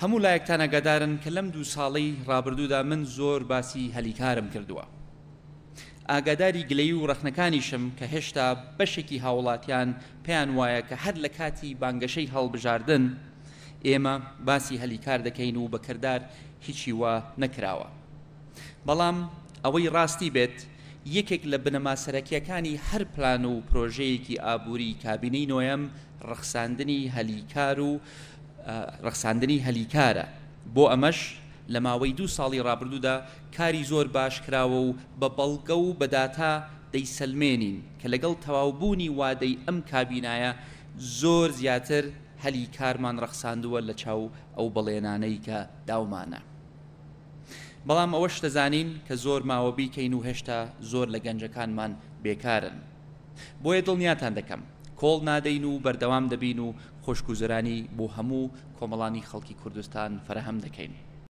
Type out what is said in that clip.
هەموو لایەکتان ئاگادارن کە لەم دوو ساڵەی ڕابردوودا من زۆر باسی هەلی کارم کردووە. ئاگاداری گلەیی و ڕەخنەکانیشم کە هێشتا بەشێکی هاوڵاتیان پێیان وایە کە هەر لە کاتی بانگەشەی هەڵبژاردن ئێمە باسی هەلی کار دەکەین و بە کردار هیچی وا نەکراوە. بەڵام ئەوەی ڕاستی بێت یەکێک لە بنەما سەرەکییەکانی هەر پلان و پرۆژەیەکی ئابووری کابینەی نۆیەم ڕەخساندنی هەلی کار و ڕەخساندنی هەلی کارە، بۆ ئەمەش لە ماوەی دوو ساڵی ڕابردوودا کاری زۆر باش کراوە و بە بەڵگە و بە داتا دەیسەلمێنین کە لەگەڵ تەواوبوونی وادەی ئەم کابینایە زۆر زیاتر هەلی کارمان ڕەخساندووە لە چاو ئەو بەڵێنانەی کە داومانە. بەڵام ئەوەش دەزانین کە زۆر ماوە بیکەین و هێشتا زۆر لە گەنجەکانمان بێکارن. بۆیە دڵنیاتان دەکەم کۆڵ نادەین و بەردەوام دەبین و خۆشگوزەرانی بۆ هەموو کۆمەڵانی خەڵکی کوردستان فەراهەم دەکەین.